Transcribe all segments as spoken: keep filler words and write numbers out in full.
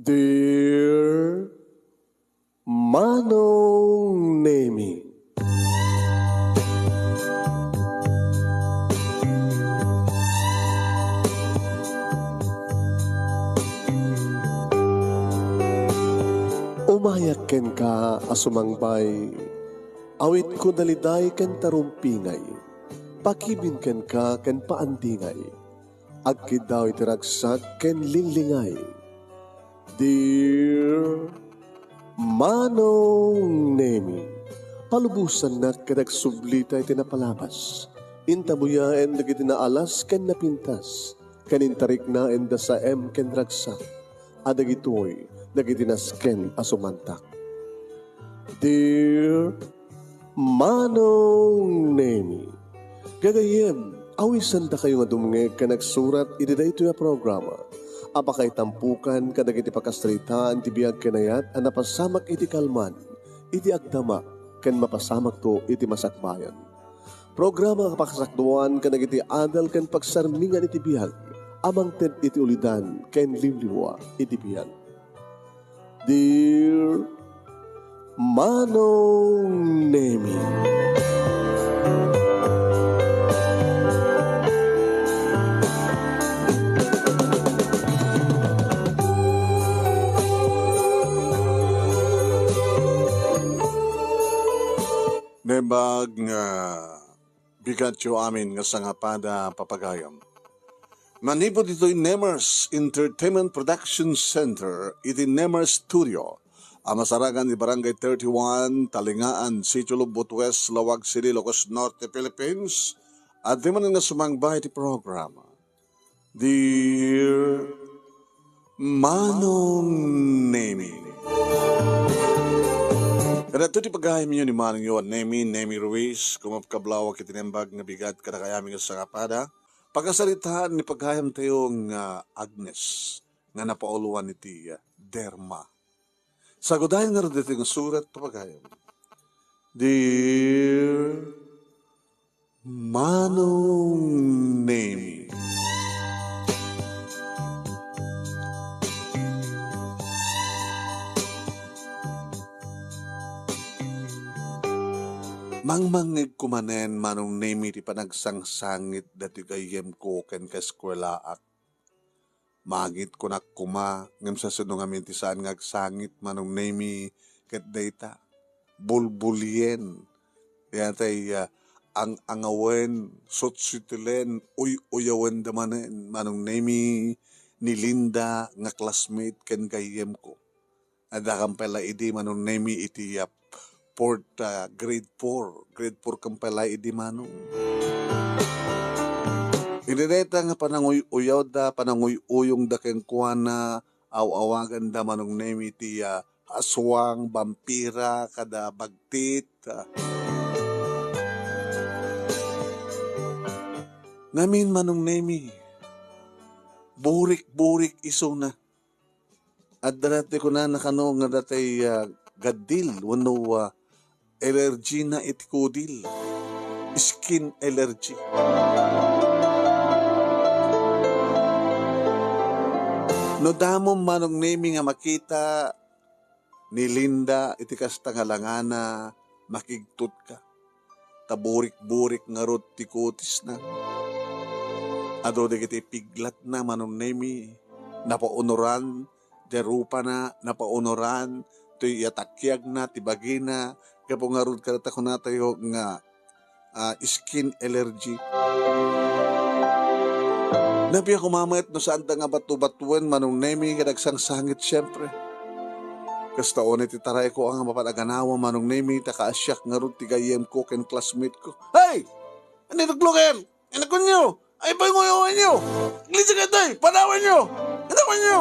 Dear Manong Nemi. Umayak kenka a sumangbay, awitko daliday ken tarumpingay, pakibin kenka ken paandingay. Agkiddaw iti ragsak ken linglingay. Dear Manong Nemi, palubosannak ket agsublita iti napalabas. Intabuyaen dagiti naalas ken napintas, ken intariknaenda saem ken ragsak, a dagitoy dagiti nasken a sumantak. Dear Manong Nemi, gagayyem, awisandakayo nga dumngeg ken agsurat iti daytoy a programa a pakaitampokan kadagiti pakasaritaan ti biag ken ayat a napasamak iti kalman, iti agdama, ken mapasamakto iti masakbayan. Programa nga pakasakduan kadagiti adal ken pagsarmingan iti biag a mangted iti ulidan ken liwliwa iti biag. Dear Manong Nemi. Naimbag nga bigatyo amin nga sangapada, papagayam. Manipud ditoy Nemers Entertainment Production Center iti Nemers Studio a masarakan iti Barangay thirty-one, Talingaan, Sitio Lubot West, Laoag City, Ilocos Norte, Philippines. Adda manen nga sumangba iti programa. Dear Manong Nemi. Kadagitoy ti pagayamyo ni Manongyo a Nemi, Nemi Ruiz, kumapkablawak iti naimbag nga bigat kadakayo amin nga sangapada. Pakasaritaan ni pagayamtayo nga Agnes nga napauluan iti, ah, derma. Sagudayen ngarud daytoy nga surat, papagayam. Dear Manong Nemi. Mangmangngegko manen, Manong Nemi, ti panagsangsangit datoy gayyemko ken kaeskuelaak. Mangitkonak koma, ngem sasino ngamin ti saan nga agsangit, Manong Nemi, ket dayta? Bulbulien. Daytay, ah, ang-angawen, sutsutilen, uy-uyawenda manen, Manong Nemi, ni Linda nga classmate ken gayyemko. Adda kam pay la idi, Manong Nemi, iti, ah, fourth, ah, grade four. Grade four kam pay la idi, Manong. Iti dayta nga pananguy-uyawda, pananguy-uyongda kenkuana, aw-awaganda, Manong Nemi, iti, ah, aswang, bampira, kada bagtit, ah. Ngamin, Manong Nemi, burik-burik isuna. Adda datoy kunana kano nga datoy, ah, gaddil wenno, ah, allergy na iti kudil. Skin allergy. No damom, Manong Nemi, nga makita ni Linda iti kasta nga langana, makigtotka. Ta burik-burik ngarud ti kutisna. Adu dagiti piglatna, Manong Nemi, napaunuran ti rupana, napaunuran ti atakiagna, ti bagina, gapu ngarud kadata kunatayo nga, ah, skin allergy. Napia koma met no saanda nga batu-batuen, Manong Nemi, ket agsangsangit, siempre. Kasta unay ti tarayko a nga mapan a ganawa, Manong Nemi, ta kaasiak ngarud ti gayyemko ken classmate ko. Hey! Ania ti luglugen? Ania kunyo? Ay, panguyawanyo! Iglesia ka, tay! Panawanyo! Ania kunyo?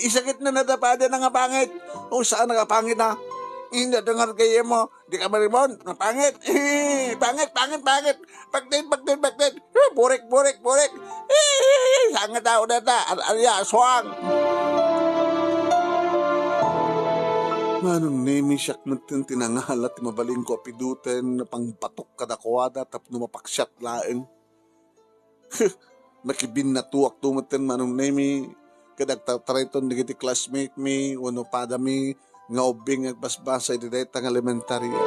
Isakit na nadapada na nga pangit. O, saan nga pangit, ha? Hindi, dengar kayo mo. Di ka maribon, mapangit. Pangit, pangit, pangit. Pagdin, pagdin, pagdin. Eh, burik, burik, burik. Eh, sanga tao data. Al-, alya, aswang. Manong Nemi, siak met ti nangala ti mabalin ko a piduten, pangbatok kadakuada, tapno mapaksiat laeng. Nakibinnatuak to met, Manong Nemi. ket agtartariton dagiti classmate mi wenno padami nga ubbing nga agbasbasa iti dayta nga elementarya.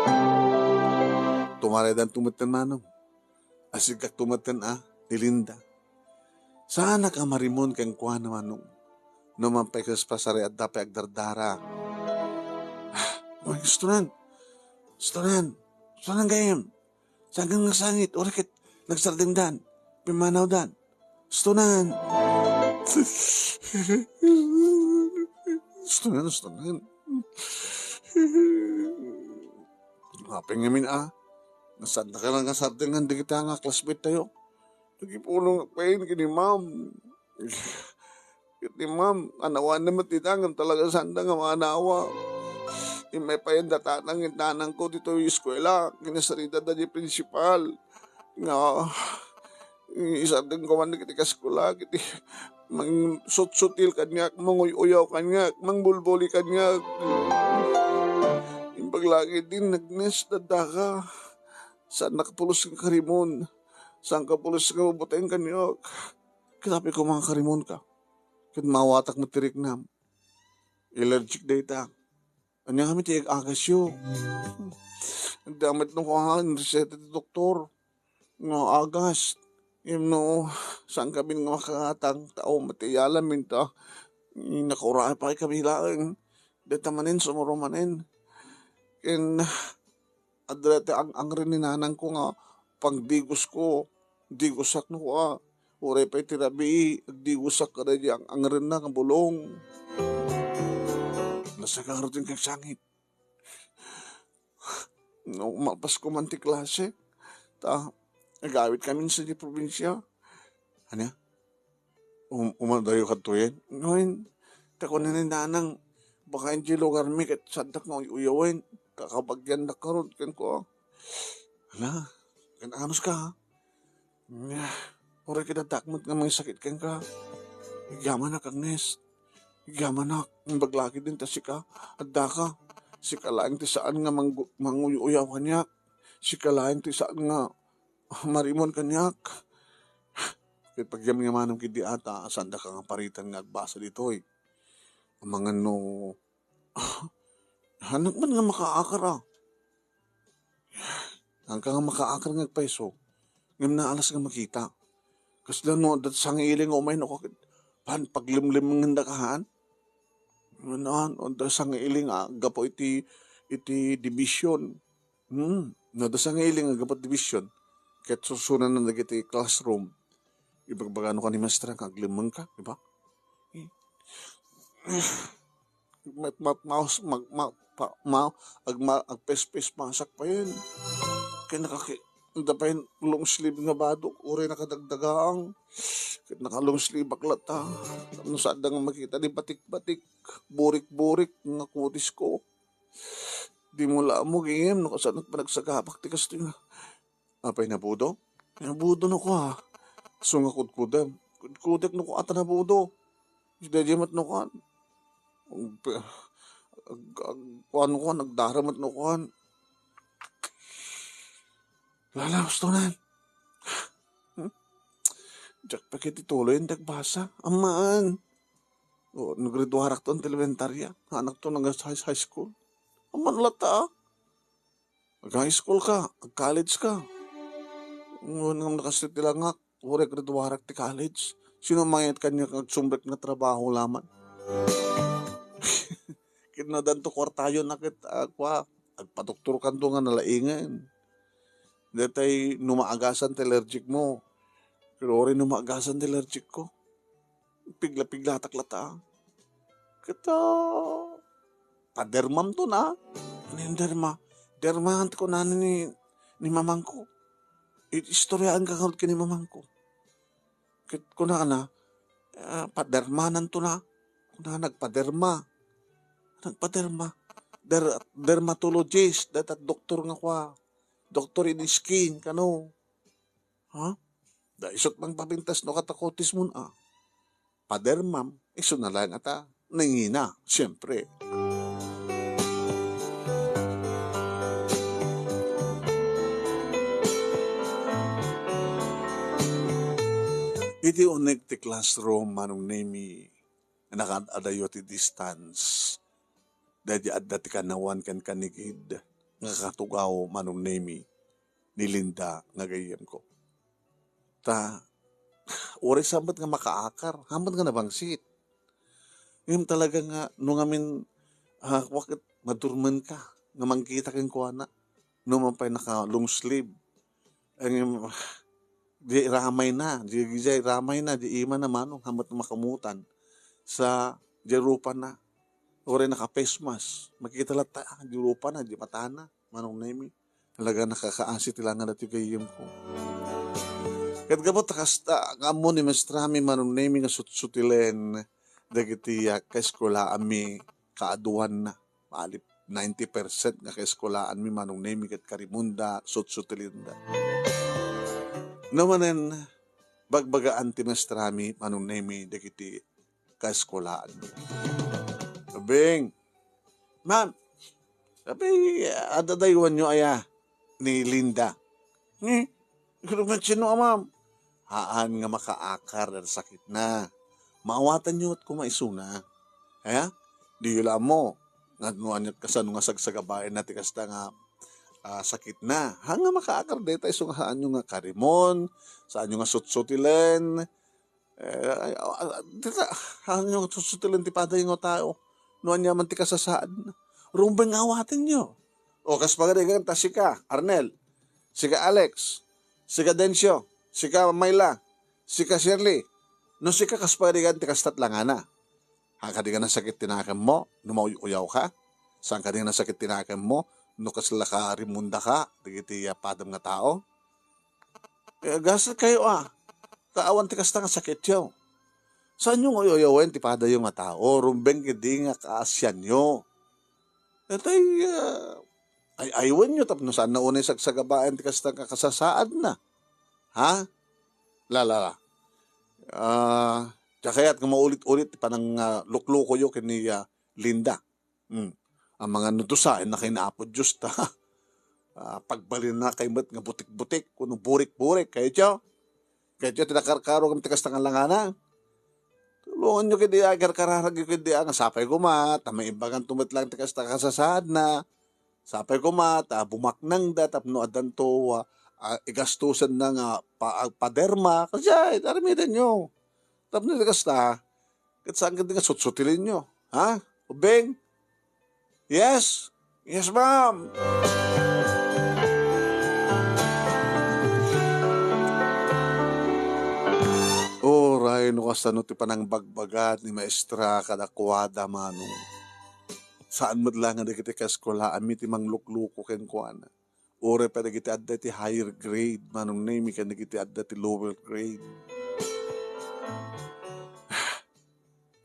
Tumaraydakto metten, Manong. Asigakto metten a, ni Linda. Saanak a marimon kenkuana, Manong. No man pay kas pasari adda pay agdardara. Ah, uy, gusto nan. Gusto nan. Gusto nan gayam. Sangkan nga sangit, uray ket nagsardengdan. Pimmanawdan. Gusto nan. Gusto nan, gusto nan. Apay ngamin a, nasanda ka lang nga sardengan dagiti nga classmate tayo. Nagipulong pay ken ni ma'am. Ket ni ma'am, anawanna met dita ngem talaga sanda nga maanawa. Immay pay data nang nanangko ditoy eskuela, kinasarita da di principal. Nga, isardeng ko man dagiti kaskula, iti mangsutsutil kaniak, manguy-uyaw kaniak, mangbulbuli kaniak. Imbag lagi din nagnes daddaka. Saan nakapulos nga karimon. Saan kapulos nga bubuteng kaniak. Ket apay koma nga karimonka. Ket maawatak met ti riknam. Allergic dayta. Ania ngamin ti ag-agasyo? Adda met no kua nga reseta ti doktor nga agas. Ngem no, saan kamin nga makaatang tao, matiyalamin ta. Nakauraay pay kami laeng. Deta manen, sumuro manen. Ken, adda ti ang-angren ni nanangko nga pangdigosko. Digosak no kua. Uray pay ti rabii, agdigosak kadaydi ang-angrenna nga bulong. Nasagaro ti kagsangit. No, malpasko man ti klase, ta agawid kami sa di probinsia. Ania? Um, umadayo kadtoyen? Ngayon, ta kunen ni nanang, baka iti lugar mi ket saddak nga uy-uyawen, kakabagiandak karod, ken ko. Hala, ken anus ka, ha? Nya, uray ket addak met nga mangisakit kenka. Agyamanak, Agnes. Agyamanak, imbag lagi din ta sika, adda ka. Sika laeng ti saan nga manggu-, manguy-uyaw kaniak. Sika laeng ti saan nga marimon kaniak. Ket pagyamyamanam ketdi ata, saan daka nga paritan nga agbasa ditoy. Amangan no, anak man nga makaakar, a. Saan ka nga makaakar nga agpayso, ngem naalas nga makita. Kasla no, adda sangiili nga umay no, ket pan paglimlimengen daka, haan? Ngem no, adda sangiili nga gapu iti, iti division. Hmm, no, adda sangiili nga gapu iti division, ket susunan na dagiti classroom. Ibagbagano ka ni maestra nga aglimeng ka, di ba? Eh. Mat-, mat-, maus-, mag-, ma-, pa-, ma-, agma-, agpespes masak payen. Ket nakaki-, adda payen long sleeve nga badok, uray nakadagdagaang. Ket naka-long sleeve ak latta. Tapno saan da nga makita di batik-batik, burik-burik nga kutisko. Di mo la ammo, gayam, no kasano panagsagabak ti kastoy nga. Apay, nabudo? Nabudo no kua. Isu nga kudkudem. Kudkudek no kua ta nabudo. Daydiay met no kuan. Ag-, ag-, ag-, kuan, kuan, agdara met no kuan. Lala, gusto nan. Hmm? Diak pa ket ituloy, diak basa. Ammaan. O, naggraduarak ton ti elementarya. Anak to nag high, high school. Amman latta, ah. Ag-high school ka, ag-college ka. Ngem nakasdit ti langak, uray graduarak ti college. Sino mayat kaniak nga agsumrek nga trabaho laman? Ket no addanto kuartayo na ket, ah, kua, agpadoktorkanto nga nalaingen. Detay no maagasan ti allergic mo. Pero uray no maagasan ti allergic ko. Pigla-piglatak latta. Ket, ah, padermam to na. Ano yung derma? Dermahan ti kunana ni, ni mamangko. It-, istoryaanka ngarud ken ni mamangko. Ket kunana, ah, padermanan to na. Kunana, nagpaderma. Nagpaderma. Der-, dermatologist, dayta doktor nga kua. Doktor in skin, kano. Ha? Da isut mangpapintas no katakotis mon, a. Padermam, isu na lang ata. Nangina, siyempre. Iti unik ti classroom, Manong Nemi, Nakaad-adayo ti distance. Daydi adda ti kanawan ken kanigid nga katugaw, Manong Nemi, ni Linda nga gayyemko. Ta, uray sa met nga makaakar, hamet nga nabangsit. Ngem talaga nga, no ngamin, ah, wa ket madurmenka nga mangkita kenkuana. No man pay naka long sleeve. Ngem, di ramayna, di, di ramayna, di imana manong hamet makamutan sa di rupana. Uray naka face mask, makita latta, ah, di rupana, di matana, Manong Nemi. Talaga nakakaasi ti langa dati gayyemko. Ket gapu ta kasta, nga ammo ni maestrami, Manong Nemi, nga sutsutilen dagiti, ah, kaeskulaanmi kaaduanna. Malip ninety percent nga kaeskulaanmi, Manong Nemi, ket karimunda, sutsutilenda. No manen, bagbagaan ti maestrami, Manong Nemi, dagiti kaeskulaanmi. Bing, "Ma'am, apay, ad-adaywanyo aya ni Linda?" "Ni? Ket met sino a, ma'am?" "Haan nga makaakar dayta sakitna. Maawatanyo met koma isuna. Aya? Diyo la ammo nga no aniat kasano nga sagsagabaenna ti kasta nga, ah, sakitna. Haan nga makaakar dayta isu nga saanyo nga karimon, saanyo nga sutsutilen." Eh, ay, ah, ah, dita, haan nga sutsutilen ti padayo nga tao. No ania man ti kasasaadna. Rumbeng nga awatenyo. O, kas pagarigan ta sika, Arnel. Sika, Alex. Sika, Dencio. Sika, Myla. Sika, Shirley. No sika, kas pagarigan ti kastat langana. Haan kadi nga nasakit ti nakemmo, no mauy-uyawka? Saan kadi nga nasakit ti nakemmo, no kasla karimundaka, dagiti, ah, padam nga tao? Eh, gasat kayo, ah. Ta awan ti kasta nga sakityo. Saanyo nga uyaw-uyawen ti padayo nga tao, rumbeng ket di nga kaasianyo. Itay, ah, ay-aywanyo tapno saanna unay sagsagabaen ti kasta nga kasasaadna. Ha? La, la, la. Ah, diak kayat nga maulit-ulit ti panang, ah, luklukoyo ken ni, ah, Linda. Hmm. Amangan no dusaenna ken ni Apo Dios ta, ah, pagbalinna kay met nga butik-butik, kuno burik-burik, kayatyo? Kayatyo ti nakarkaro ken ti kasta nga langana? Tulonganyo ketdi a, karkararagyo ketdi a, nga sapay koma, ta maimbaganto met lang ti kasta kasasaadna. Sapay koma, ta bumaknangda tapno addanto, ah, ah, igastosenna nga pa-, ah, paderma. Kasi ay, aramidenyo. Tapno ti kasta, ket saan ket nga sutsutilenyo. Ha? Ubing? Yes? Yes, ma'am. Uray no kasano ti panangbagbaga ni maestra kadakuada, Manong. Saan met la nga dagiti kaeskulaanmi ti manglukluko kenkuana. Uray pay dagiti adda iti higher grade, Manong Nemi, ken dagiti adda iti lower grade.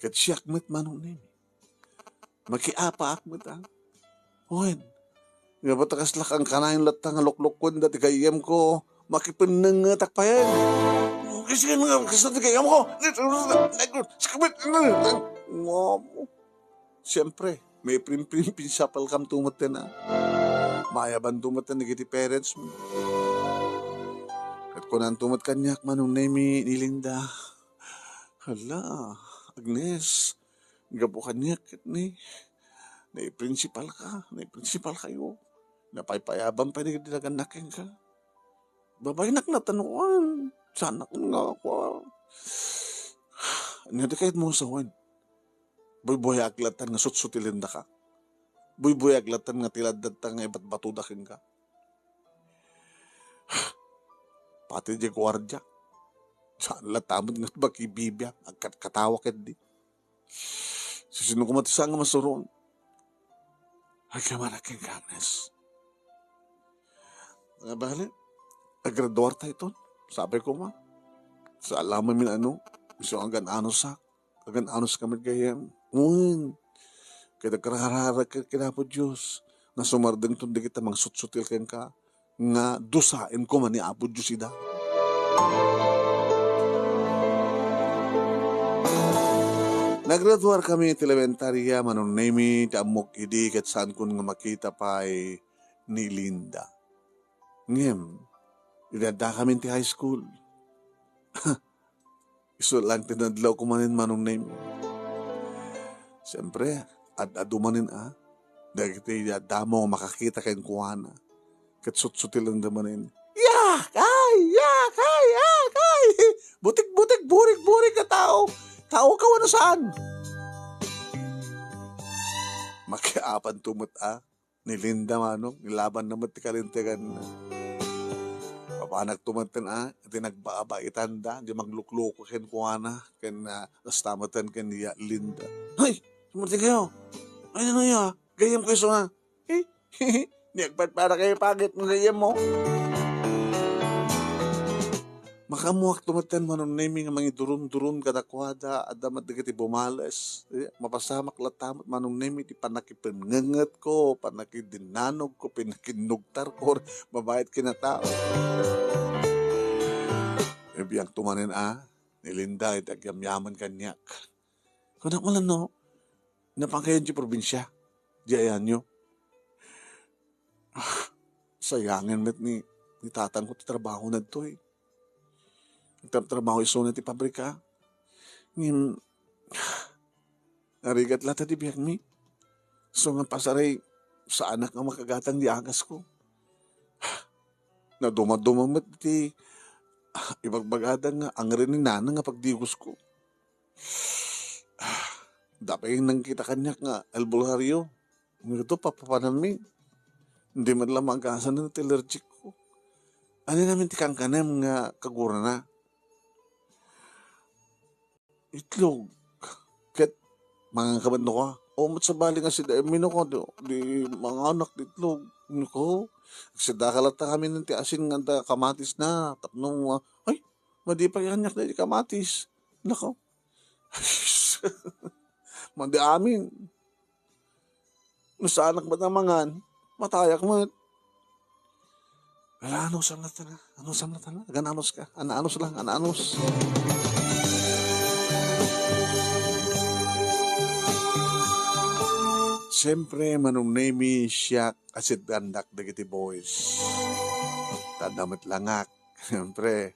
Ket siak met, Manong Nemi. Makiapaak met, a. Wen, nga ba't kasla kankanayon latta nga luklukken dati gayyemko, makipennengetak payen. Kasi nga, kasi dati gayyemko. Nga, Siyempre, maiprimprimpinsapalkamto metten a. Maayabanto metten dagiti parentsmi. Ket kunanto met kaniak, Manong Nemi, ni Linda, "Hala, Agnes, gapu kaniak ket ni, naiprinsipalka, naiprinsipalkayo. Napaypayaban pay dagiti nagannak kenka." Babaynak natanuan. Sanak nga ako. Ania ti kayatmo nga sawen? Buybuyaak latta nga sutsutilendaka. Buybuyaak latta nga ti laddadta nga ibatbatoda kenka. Pati di guardia. Saan latta met nga makibibiag, agkatkatawa ketdi. Sisino koma ti saan nga masuron? Agkamana kenka, Agnes. Nga bale, agraduar tayo ton. Sabi ko ma, sa alam mo min ano, gusto kang gan-ano sa, gan-anos ka mit gayam. Wen, kaya kararara ka kinapo Diyos, nga sumardeng ton di kita mangsutsutil kenka, nga dusaen ko man ni Apo Diyos ida. Nagraduar kami ti elementarya, Manong Nemi, ti ammok idi ket saan kun nga makita pay ni Linda. Ngem, idi adda kami ti high school, isu lang ti nadlaw ko manen, Manong Nemi. Siempre, ad-adu manen a, dagiti damo nga makakita kenkuana. Ket sutsutilenda manen, "Yak! Ay! Yak! Ay! Yak! Ay! Butik-butik, burik-burik a tao! Tao ka wenno saan?" Makiapanto met a, ni Linda manong, nilabanna met ti kalinteganna. Papanagto met a, ti nagbabaitanda, di maglukloko kenkuana, ken, ah, kasta met ken ni Linda. "Hay! Sumurti kayo! Ay, ano ya? Gayyem kayo suna? Eh? Ni agpatpara kayo pagit mo gayyem mo?" Makaammoakto met ken Manong Nemi nga mangiduron-duron kadakuada, adda met dagiti bumales. Eh, mapasamak latta met Manong Nemi ti pannakipenngengetko, pannakidinnanogko, pannakinnugtarko, babaet ken a tao. Ibiangto manen a, ni Linda iti agyamyaman kaniak. Kunak man no, napan kayo ti probinsia, di ayanyo. Ah, sayangen met ni, ni tatangko ti trabaho na ditoy. Nagtratrabaho isuna ti pabrika. Ngem, narigat latta ti biagmi. So nga pasaray, saanak nga makagatang di agasko. Naduma-duma met ti, ah, ibagbagada nga angren ni nana nga pagdigosko. Dapay nangkita kaniak nga albularyo. Ngem ito, papapananmi. Hindi man lang maagasan ti allergic ko. Ania namin ti kankanem nga kagurana? Itlog. Ket mangan ka met no ka? O, met sabali nga sida Emmy no ka, di, di manganak ti itlog. No ka? Sida ka latta kami ti asin nga da kamatis na. Tapno, ah, ay, madi pa yan yak na di kamatis. Nako. Madi amin. No saanak met a mangan, matayak met. Ala, anusam latta na. Anusam latta na. Agan-anus ka. Ananus lang, ananus. Siempre, Manong Nemi, siak, asit dandak dagiti boys. Tanda met langak. Siempre,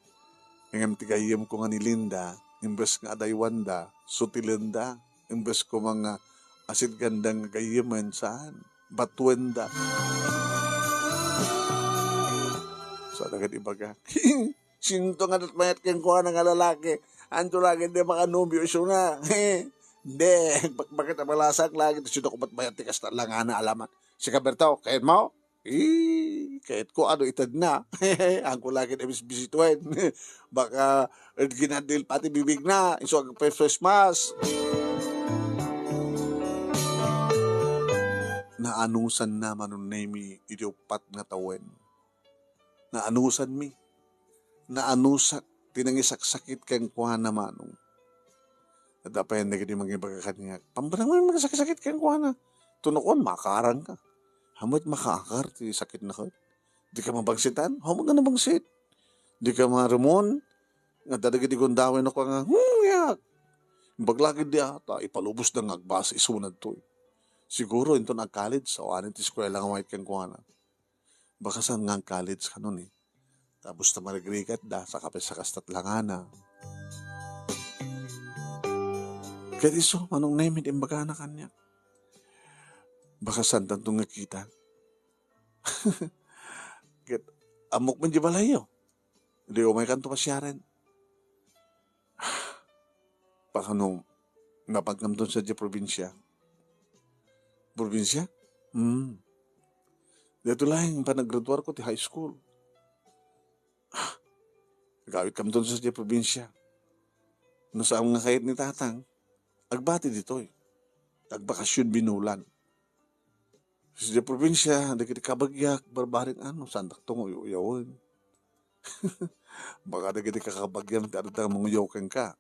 ngem ti gayyemko nga ni Linda, imbes nga adaywanda, sutilenda, imbes koma nga asit ganda nga gayyemen, saan, batuenda. So, dagiti ibaga, "Sinto nga datmayat kenkuana nga lalaki, anto lagi di makanobio isuna?" Hindi, bakbakit a malasak lagi, sino ko batmayat ti kasta langana alaman. Sika, Berto, kayen mo? Eh, kayatko ano itedna. Agko lagi na bisbisituen. Baka, eh, ginadil pati bibigna. Isu ag Christmas. Naanusan na Manong Nemi iti uppat nga tawen. Naanusanmi. Naanusak ti nangisaksakit kenkuana, Manong. Adda pay dagiti mangibaga kaniak, "Pambanangan mangisaksakit kenkuana. Tunoon, makarang ka." Hamet makaakar ti sakit na ket. Di ka mabangsitan? Hamet nga nabangsit. Di ka marumon? Nga dagiti gundaway na nga, "Hmm, yak." Imbag lagi di ata, ipalubos da nga agbasa isunad toy. Siguro, inton ag-college, awanen ti eskwela nga mayat kenkuana. Baka saan nga college kanon eh. Tapos ta marigrigat da, sa kape sa kastat langana. Ket isu, Manong Nemi, imbagana kaniak. Baka saan tanto nga kita. Ket, ammok man di balayyo. Di umay kanto pasiaren. Pakano, napankamton sa di probinsya? Probinsya? Hmm. Dito lang panaggraduar ko ti high school. Agawid kamton sa di probinsya. No saan nga kayat ni tatang, agbati ditoy. Agbakasyon binulan. Sa di probinsya, dagiti kabagiak, barbaring ano, sandak to nga uyawen. Baka dagiti kakabagiam ti adda manguyaw kenka.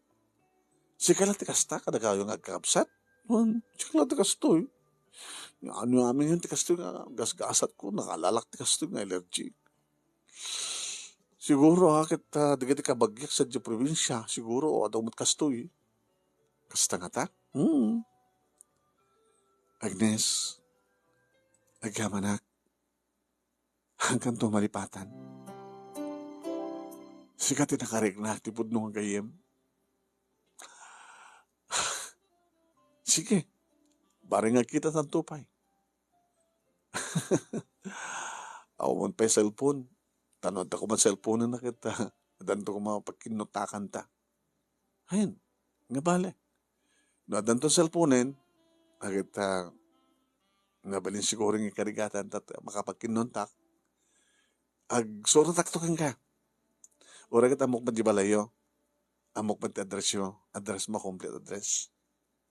Sika la ti kasta, kadakayo nga agkakabsat? Wen, sika la ti kastoy. Nga ano amin yun ti kastoy nga gasgasat ko, nakalalak ti kastoy nga allergic. Siguro, ha, ket, ah, dagiti kabagiak sa di probinsya, siguro, o, adaw met kastoy. Kasta ngata? Hmm. Agnes, agyamanak, hangkan to malipatan. Sika ti nakariknak ti pudno nga gayyem. Sige, Bareng agkitatanto pay. Awan pay cellphone. Ta no adda koma cellphone-na ket, ah, addanto koma pagkinnuntakanta. Ayan, nga bale. No addanto cellphone-en, ket, ah, nabalin siguro nga ikarigatan ta makapagkinnuntak. Agsuratakto kenka. Uray ket ammok met di balayyo. Ammok met ti addressyo. Address mo, complete address.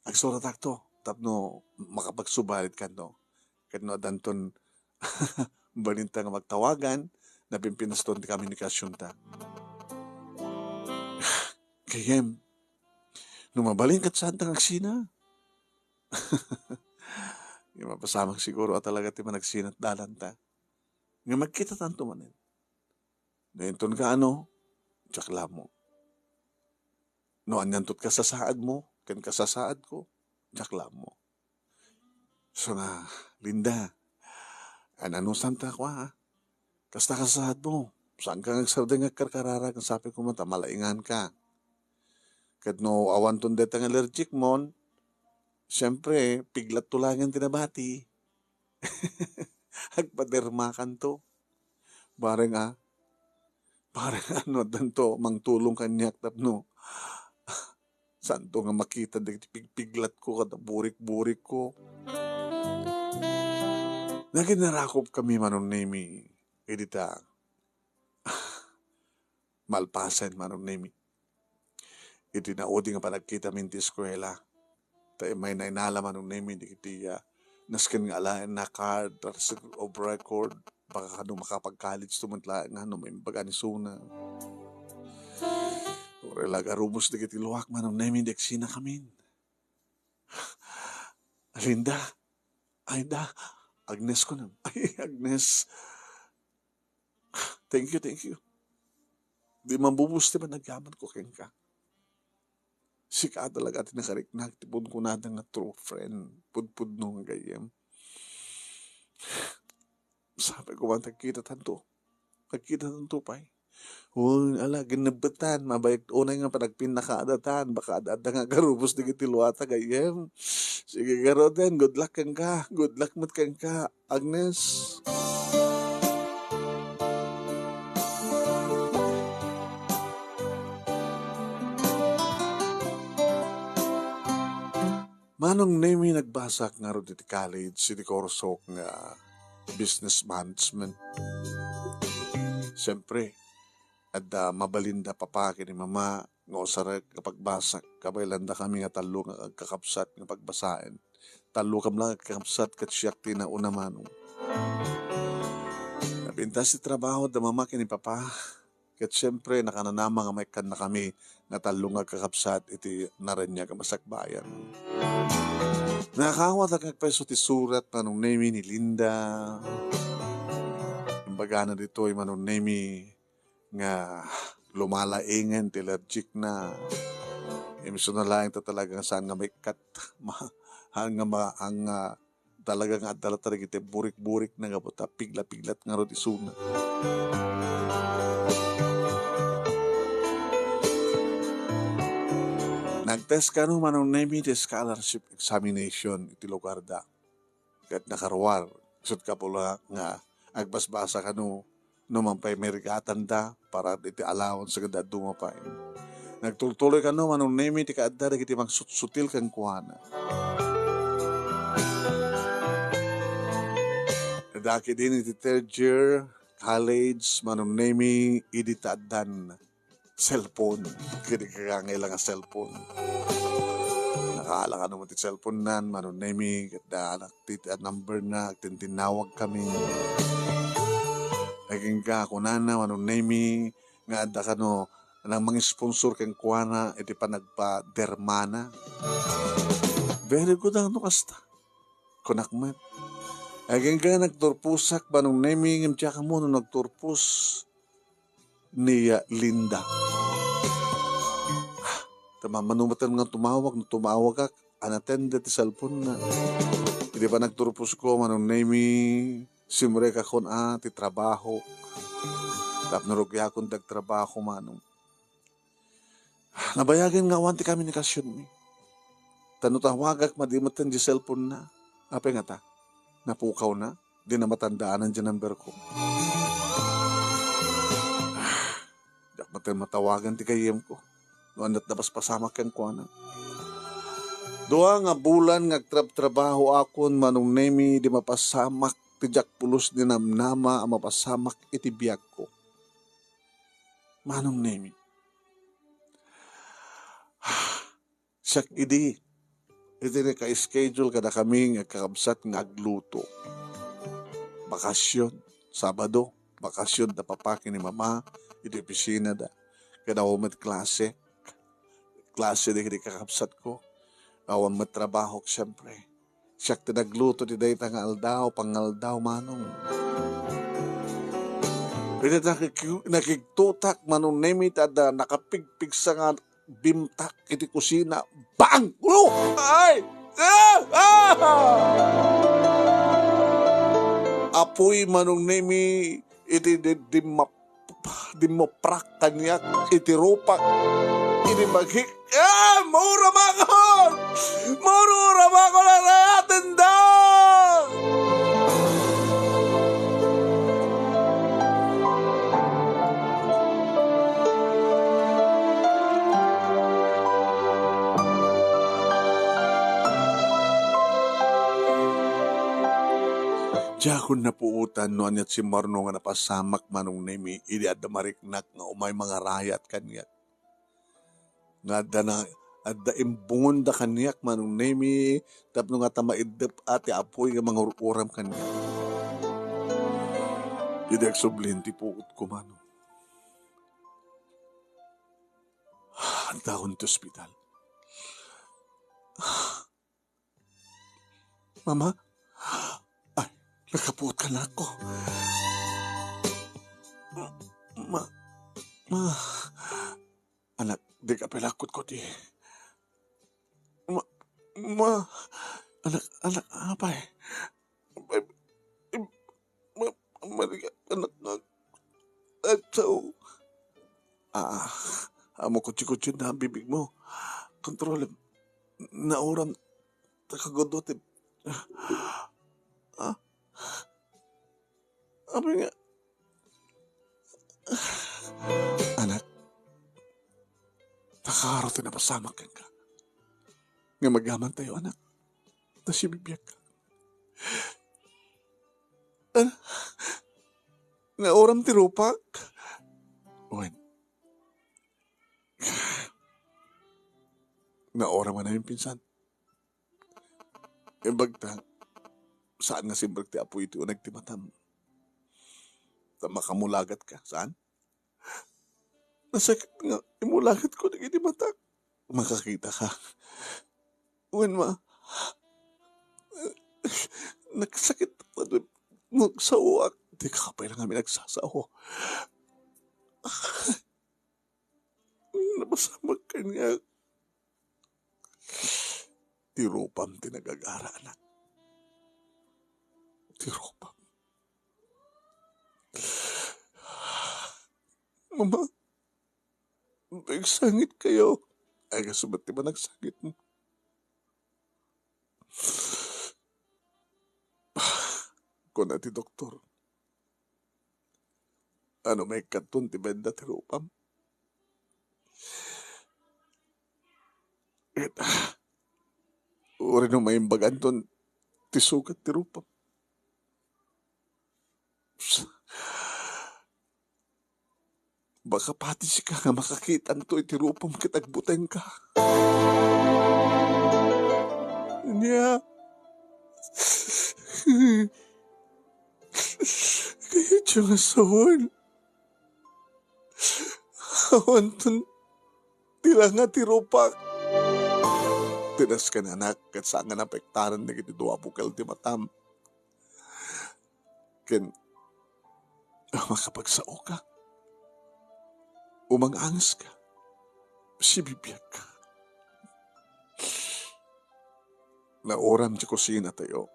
Agsuratakto tapno makapagsubalit kanto. Ket no addanton balinta nga magtawagan, napimpinaston ti komunikasionta. Gayyem, no mabalin ket saanta nga agsina. Nga mapasamak siguro a talaga ti managsina ti dalanta. Nga magkitatanto manen. No inton kaano, diak la ammo. No anianto ti kasasaadmo ken kasasaadko, diak la ammo. So nga, Linda, anusanta kua, a? Kasta kasasaadmo, saanka nga agsardeng nga agkarkararag, sapay koma ta malainganka. Ket no awanton dayta nga allergic mon, siempre, piglatto laengen ti nabati. Agpadermakanto. Bareng a, bareng a no addanto mangtulong kaniak tapno saanto nga makita dagiti pigpiglatko ken burik-burikko. Naginarakopkami, Manong Nemi, idi ta malpasen, Manong Nemi. Iti naudi nga panagkitami iti eskuela, ta immay nainala, Manong Nemi, dagiti, ah, nasken nga alaenna card, certificate of record, baka kano makapag-college to met laeng nga no maimbag ni isuna. Uray la agarubos dagiti luak, Manong Nemi, di agsinakamin. Linda, ay da, Agnes kunem. Ay, Agnes. Thank you, thank you. Di mabubos ti panagyamanko kenka. Sika talaga ti nakariknak ti punkunada nga true friend. Pudpudno nga gayyem. Sapay koma ta agkitatanto. Agkitatanto pay. Wen, ala, ginebbetan. Mabayag unay nga panagpinnakaadatan. Baka adda nga agarubos dagiti luata gayyem. Sige, garuden. Good luck kenka. Good luck met kenka, Agnes. Manong Nemi, nagbasak ngarud iti college iti kursok nga business management. Siempre, adda mabalinda papa ken ni mama nga usarek nga pagbasak, kabaylanda kami nga tallo nga agkakabsat nga pagbasaen. Tallo kam la agkakabsat ket siak ti nauna, Manong. Napintas ti trabaho da mama ken ni papa. Ket siempre, nakananama nga maikkannakami nga tallo nga agkakabsat iti naraniag a masakbayan. Nakakawatak nga agpayso ti surat, Manong Nemi, ni Linda. Imbagana ditoy, Manong Nemi, nga lumalaingen ti allergic na. Isu na laeng ta talaga nga saan nga maikkat. Ma-, haan nga ma-, haan nga talaga nga adda latta dagiti burik-burik na gapu ta pigla-piglat ngarud isuna. Nag-test kano, Manong Nemi, ti scholarship examination iti lugarda. Ket nakaruar. Isut' kapulo nga agbasbasa kano no man pay mairigatanda para iti allowance ket dadduma pay. Nagtultuloy kano, Manong Nemi, ti kaadda dagiti mangsutsutil kenkuana. Daki din iti third year college, Manong Nemi, idi ta addan cellphone. Ket di kangangailan nga cellphone. Nakaala kano met ti cellphone nan, Manong Nemi, ket da anak ti, ti number na, agtintinnawag kami. Agingga, kunana, Manong Nemi, nga adda kano nang mangisponsor kenkuana iti panagpadermana. Very good, ano kasta? Kunak met. Agingga nagturposak, Manong Nemi, ngem diak ammo no nagturpos ni, ah, Linda. Ah, ta mamano met nga tumawag, no tumawagak, unattended ti cellphone na. Idi panagturposko, Manong Nemi, simrekakon a ti trabaho. Tapno rugiakon ti agtrabaho, Manong. Nabayagen nga awan ti komunikasionmi. Ta no tawagak, madi metten diay cellphone-na. Apay ngata? Napukawna? Dina matandaanan diay number-ko. Diak metten matawagan ti gayyemko no ania ti napaspasamak kenkuana. Dua nga bulan nga agtrabtrabahoakon, Manong Nemi, idi mapasamak ti diak pulos ni namnama a mapasamak iti biagko. Manong Nemi, siak idi, iti naka-schedule kadakami nga kakabsat nga agluto. Bakasyon, Sabado, bakasyon da papa ken ni mama iti opisinada. Ken awan met klase. Klase dagiti kakabsatko. Awan met trabahok, siempre. Siak ti nagluto ti dayta nga aldaw, pangaldaw, Manong. Iti nakik-, nakigtotak, Manong Nemi, ti adda nakapigpigsa nga bimtak iti kusina. Bang! Ulo! Ay! Ah! Ah! Apuy, Manong Nemi, iti di-, dimma-, dimmuprak kaniak iti rupak. Iti maghik-, ah! Mauram ako! Mauram ako, narayaten da! Diakon napuotan no ania ti simmarno nga napasamak, Manong Nemi, idi adda mariknak nga umay mangarayat kaniak. Nga adda na, adda imbungonda kaniak, Manong Nemi, tapno ngata maiddep-a ti apuy nga mangur-uram kaniak. Idi agsublin ti puotko, Manong, addaon ti ospital. Mama? Ay, nagkapuot ka, anakko. Ma, ma, anak, di ka pala kutkuti. Ma, ma, anak, anak, apay. Apay, im-, ma, maligat, anak, nga agsaw. Ah, amo kutsi-kutsi na ang bibig mo. Kontrolem. Nauram ta kagudot, eh. Ah? Apay nga, anak, ta kaaro ti napasamak kenka. Nga magyamantayo, anak. Ta sibibiagka. Ah, nauram ti rupak? Wen. Nauram nga namimpinsan. Imbag ta, saan nga simrek ti apuy iti uneg ti matam. Ta makamulagat ka, saan? Nasakit nga imulagat ko dagiti matak. Makakita ka. Wen, ma. Nagsakit no agsaoak. Di ka pay lang kami nagsasao. Napasamak kaniak. Ti rupam ti nagagara, anak. Ti rupam. Mama, nagsangit kayo. Ay, kasu met ti managsangit mo. Kuna ti doktor, ano maikkaton ti benda ti rupam? Ket, uray no maimbaganton ti sugat ti rupam. Baka pati sika nga makakitanto iti rupam ket agbutengka. Ania? Kayatyo nga sawen. Awanton ti langa ti rupak. Tinasken, anak, ket saan nga napektaran dagiti dua bukel ti matam. Ken, ah, makapagsaoka. Umang-angeska. Sibibiagka. Nauram ti kusina tayo.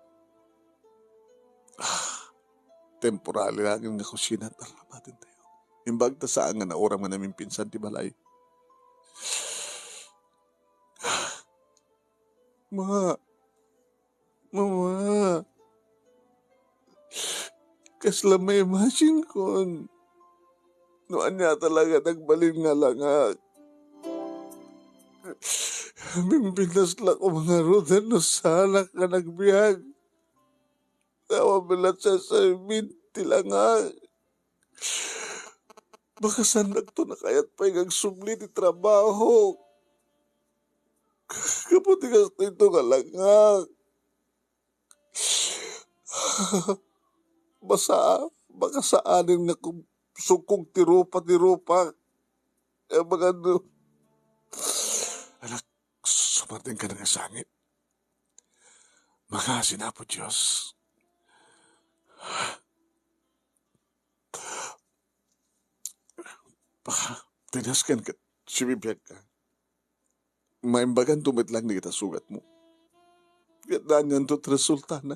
Ah, temporary lang nga kusina ti aramaten tayo. Imbag ta saan nga nauram nga namimpinsan ti balay. Ma, Mama, kasla ma-imagine kon no ania talaga nagbalin nga langak. Bimbinasla ko mangaruden no saanak nga nagbiag. Awan met la sasaybin ti langak. Baka saannakto a kayat pay nga agsubli ti trabaho. Gapu ti kastoyto nga langak. Basta, baka saanen nga kum-, sukog ti rupa, ti rupa. Eh, mga ano. Anak, sumaten ka na nga sangit. Mangaasin, Apo Dios. Baka, tinasken ket sibibiag ka. Maimbaganto met lang dagiti sugatmo. Ket naanyanto ti resultana.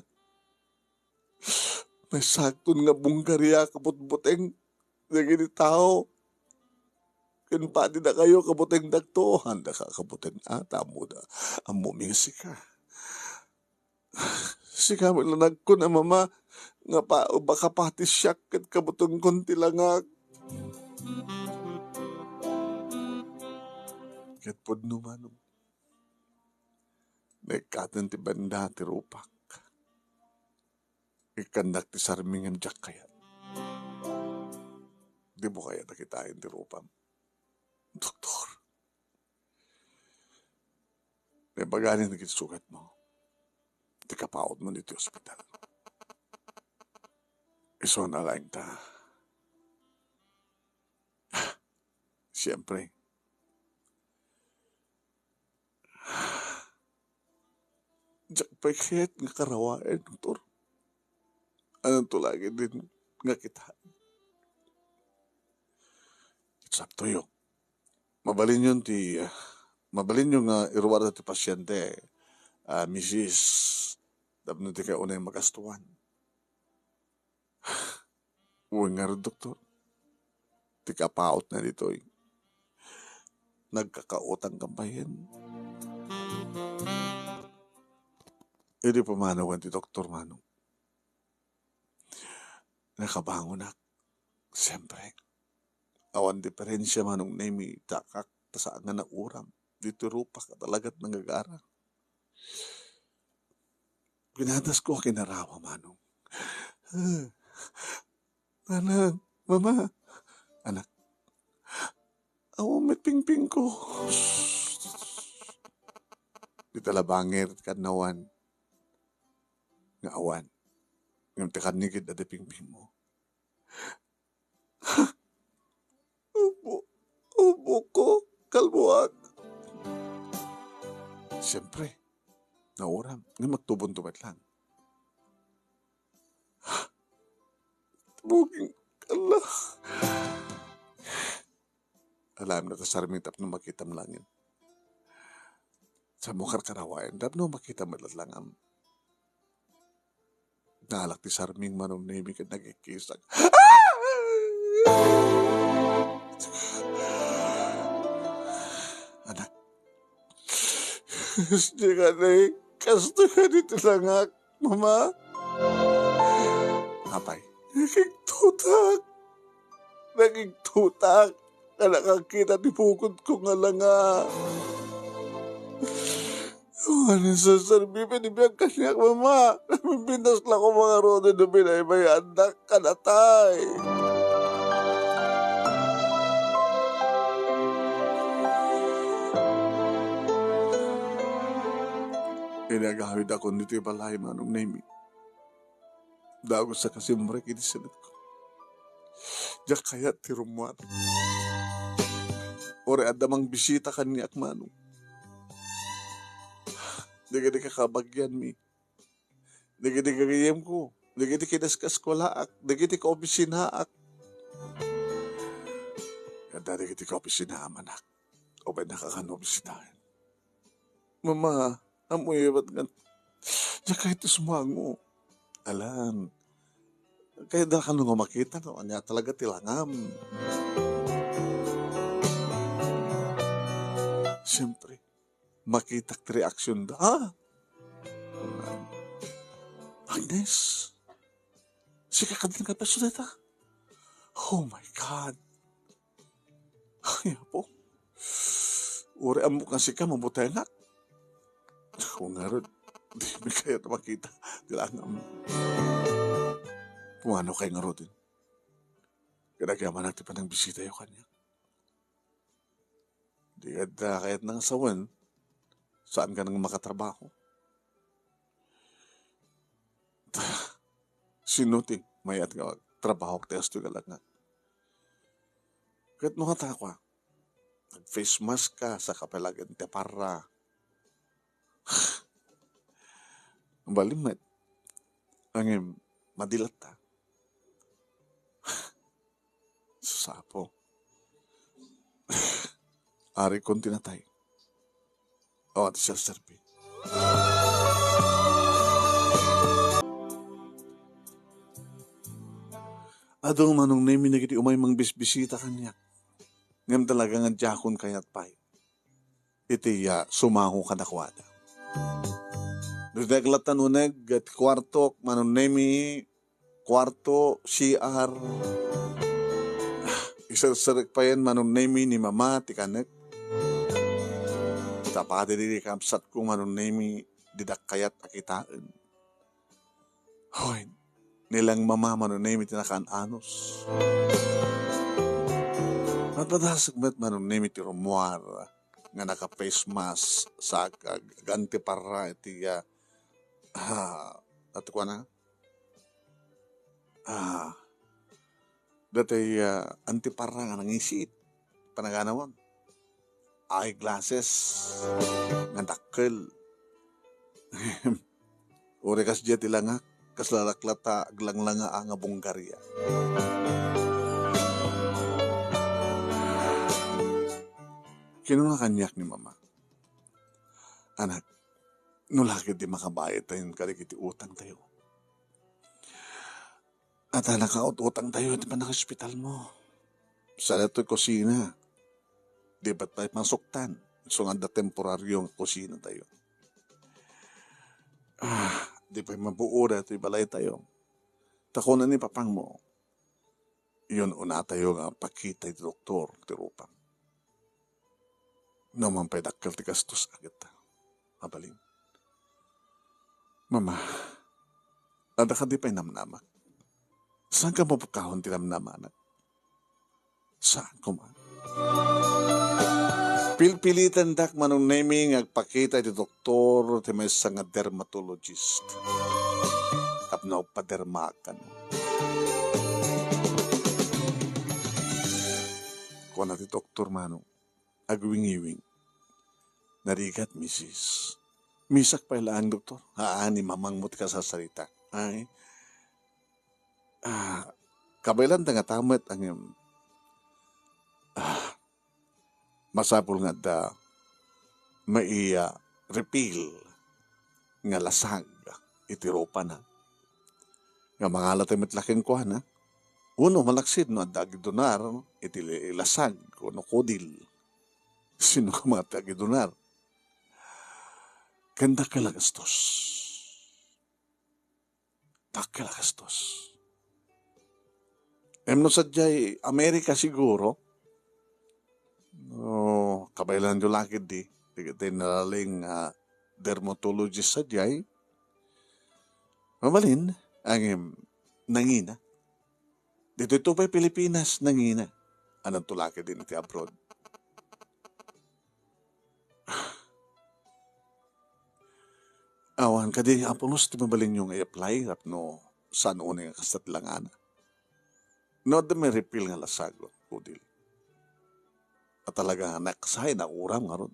Maysakton nga bunggaria kabutbuteng dagiti tao. Ken padidakayo kabutengdakto, haanda ka kabuteng a, ta ammoda, ammomi nga sika. Sika met la nagkuna, Mama, nga pa-, baka pati siak ket kabutongon ti langak. Ket pudno, Manong. Naikkaten ti banda ti rupak. Ikkannak ti sarmi ngem diak kayat. Dimo kayat a kitaen ti rupam, Doktor. Naibaganin dagiti sugatmo ti kapautmo ditoy ospital. Isuna laeng ta. Siempre, diak pay kayat nga karawaen, Doktor. Anonto laeng nga kitaen? It's up to you. Mabalinyon ti, ah, mabalinyo nga iruarda ti pasiente, ah, misis, tapno dikay unay magastuan. Wen ngarud, Doktor, ti kapautna ditoy, nagkakautang ka bayen. Idi pumanawen ti doktor, Manong, nakabangonak. Siyempre, awan diferensia, Manong Nemi, takak, ta saan nga nauram. Ditoy rupak a talagat nangagarang. Pinadasko a kinarawa, Manong. Nanang, Mama. Anak, awan met pingpingko. Dita la bangir ti kannawan nga awan. Ngem ti kannigid a di pingpingmo. Ubo, uboko, kalbuak. Siyempre, nauram, ngem agtubonto met lang. Buging, ala. Alam na ta sarmi tapno makitam langin. Sa mo karkarawayan, tapno makitam met lang am. Naalak ti sarming Manong Nemi ket nagikkisak. Anak. Diak kayat, kastoy kadi ti langak, Mama. Apay? Nakigtutak. Nakigtutak. Nga nakakita ti pukodko nga langa. Awan a sarsarbi pay ti biag kaniak, Mama. Nabibinas la ko mangaruden no binaybayandak. Kadatay. Idi agawidakon ditoy balay, Manong Nemi, dagus a kasimrek iti sinetko. Diak kayat ti rummuar. Uray adda mangbisita kaniak, Manong. Dagiti kakabagianmi, dagiti gagayyemko, dagiti kinaskaeskuelaak, dagiti kaopisinaak. Adda dagiti kaopisinaam, anak. Ubbay, nakakan-o bisitaen. Mama, ammoyo met nga diak kayat ti sumango. Alan, kayatda kano nga makita no ania talaga ti langam. Siyempre, makitak ti reaksionda. Ah, Ines, sika kadi nga peso dayta? Oh my God. Ay, Apo. Uray ammok nga sika, mabutengak. Ako ngarud, di mi kayat makita ti langam. Kumano kay ngaruden? Kadagyaman ti panangbisitayo kaniak. Di adda kayat nang sawen, saan ka nang makatrabaho? Sino ti mayat nga trabaho ti asto nga langak? Ket no kata kua, nag-face mask ka, saka pay laeng ti parra. Bali met. Ngem, madi latta. Sus, Apo. Arikon ti natay. O, ti serserbi. Adu, Manong Nemi, dagiti umay mangbisbisita kaniak. Ngem talaga nga diakon kayat pay iti, ah, sumango kadakuada. Dagiti aglattan uneg ti kuartok, Manong Nemi, kuarto, C R. Iserserek payen, Manong Nemi, ni Mama ti kanek. Ta padi dagiti kabsatko, Manong Nemi, didak kayat a kitaen. Hoy, ni laeng Mama, Manong Nemi, ti nakaan-anos. Napadasek met, Manong Nemi, ti rummuar nga naka-face mask, saka ag-, ag-antiparra iti, ah, ah, ati kuana? Ah, dati, ah, antiparra nga nangisit. Panaganawon. Eyeglasses nga dakkel. Uray kasdiay ti langak, kasla laklata aglanglangaa nga bunggaria. Kinuna kaniak ni Mama, "Anak, no la ketdi makabayadtayon kadagiti utangtayo, ata nakaut-utangtayo iti pannakaospitalmo. Saan daytoy kusina. Di met pay masuktan. Isu nga adda temporario nga kusinatayo. Ah, di pay mabuo daytoy balaytayo." Ta kuna ni papangmo, "Iyon unatayo nga pakita iti doktor ti rupam. No man pay dakkel ti gastos a ket mabalin." Mama, adda kadi pay namnamak? Saanka mapukawan ti namnamanak? Saan koma. Pilpilitendak, Manong Nemi, nga agpakita iti doktor ti maysa nga dermatologist tapno agpadermakan. Kuna ti doktor, Manong, agwingiwing. Narigat, misis. Misak pay laeng, doktor. Haan, ni mamangmo ti kasasarita. Ay. Ah, kabaelanta nga tamet, ngem, ah, masapul nga adda maiya refill nga lasag iti rupana. Nga mangalatayo met la kenkuana. Uno, malaksid no adda agidunar iti li-, lasag wenno kudil. Sino koma ti agidunar? Ken dakkel a gastos. Dakkel a gastos. Em, no sadiay Amerika siguro, no, kabaelanyo la ketdi, dagiti nalaing nga dermatologist sadiay, mabalin, ngem, nangina. Ditoy to pay Pilipinas, nangina. Ananto la ketdi iti abroad. Awan kadi, Apo, no ti mabalinyo nga i-apply tapno saan unay nga kasta ti langana? No adda met refill nga lasag, kudil, a talaga nga naksay, nauram ngarud.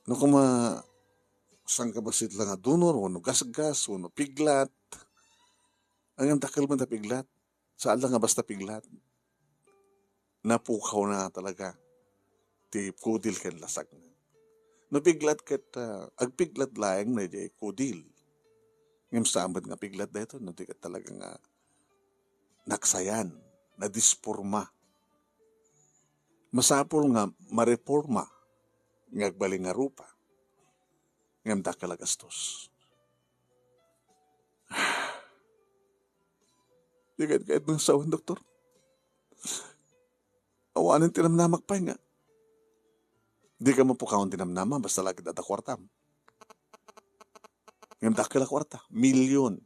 No koma, saan ka bassit la nga donor, wenno gasgas, wenno piglat, ngem dakkel met a piglat. Saan la nga basta piglat. Napukawna talaga ti kudil ken lasagna. No piglat ket, ah, agpiglat laeng daydiay kudil. Ngem saan met nga piglat daytoy no di ket talaga nga naksayan, nadisporma. Masapul nga mareporma nga agbalin nga rupa. Ngem dakkel a gastos. Di kayat, kayat nga sawen, doktor. Awanen ti namnamak pay nga. Di ka mapukawan ti namnama, basta lagid adda kuartam. Ngem dakkel a kuarta, milyon.